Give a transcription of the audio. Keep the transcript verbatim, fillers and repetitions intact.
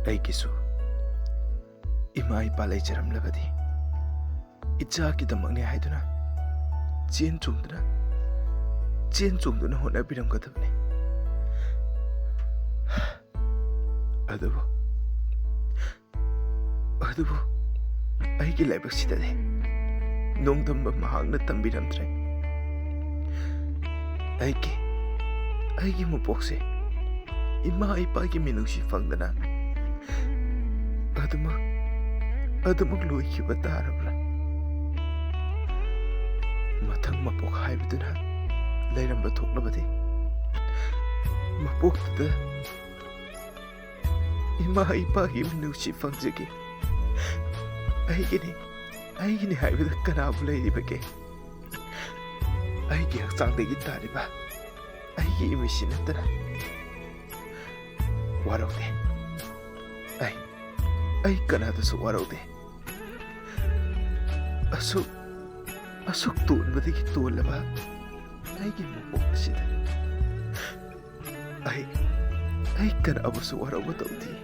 ꯑꯩꯒꯤꯁꯨ ꯏꯃꯥ ꯏꯄꯥ ꯂꯩꯖꯔꯝꯂꯕꯗꯤ ꯏꯆꯥꯒꯤꯗꯃꯛꯅꯤ ꯍꯥꯏꯗꯨꯅ ꯆꯦꯟ ꯆꯣꯡꯗꯨꯅ, ꯆꯦꯟ ꯆꯣꯡꯗꯨꯅ ꯍꯣꯠꯅꯕꯤꯔꯝꯒꯗꯕꯅꯤ꯫ ꯑꯗꯨꯕꯨ, ꯑꯗꯨꯕꯨ ꯑꯩꯒꯤ ꯂꯥꯏꯕꯛꯁꯤꯗꯗꯤ ꯅꯣꯡꯗꯝꯕ ꯃꯍꯥꯛꯅ ꯇꯝꯕꯤꯔꯝꯗ꯭ꯔꯦ꯫ ꯑꯩꯒꯤ, ꯑꯩꯒꯤ ꯃꯄꯣꯛꯁꯦ ꯏꯃꯥ ꯏꯄꯥꯒꯤ ꯃꯤꯅꯨꯡꯁꯤ ꯐꯪꯗꯅ ꯑꯗꯨꯃꯛ, ꯑꯗꯨꯃꯛ ꯂꯣꯏꯈꯤꯕ ꯇꯥꯔꯕ꯭ꯔꯥ? ꯃꯊꯪ ꯃꯄꯣꯛ ꯍꯥꯏꯕꯗꯨꯅ ꯂꯩꯔꯝꯕ ꯊꯣꯛꯂꯕꯗꯤ, ꯃꯄꯣꯛꯇꯨꯗ ꯏꯃꯥ ꯏꯄꯥꯒꯤ ꯃꯤꯅꯨꯡꯁꯤ ꯐꯪꯖꯒꯦ꯫ ꯑꯩꯒꯤꯅꯤ, ꯑꯩꯒꯤꯅꯤ ꯍꯥꯏꯕꯗ ꯀꯅꯥꯕꯨ ꯂꯩꯔꯤꯕꯒꯦ? ꯑꯩꯒꯤ ꯍꯛꯆꯥꯡꯗꯒꯤ ꯇꯥꯔꯤꯕ ꯑꯩꯒꯤ ꯏꯃꯤꯠꯁꯤ ꯅꯠꯇꯅ ꯋꯥꯔꯧꯗꯦ꯫ ꯑꯩ, ꯑꯩ ꯀꯅꯥꯗꯁꯨ ꯋꯥꯔꯧꯗꯦ꯫ ꯑꯁꯨꯛ, ꯑꯁꯨꯛ ꯇꯣꯟꯕꯗꯒꯤ ꯇꯣꯜꯂꯕ ꯑꯩꯒꯤ ꯃꯄꯣꯛ ꯑꯁꯤꯗ ꯑꯩ, ꯑꯩ ꯀꯅꯥꯕꯨꯁꯨ ꯋꯥꯔꯧꯕ ꯇꯧꯗꯦ꯫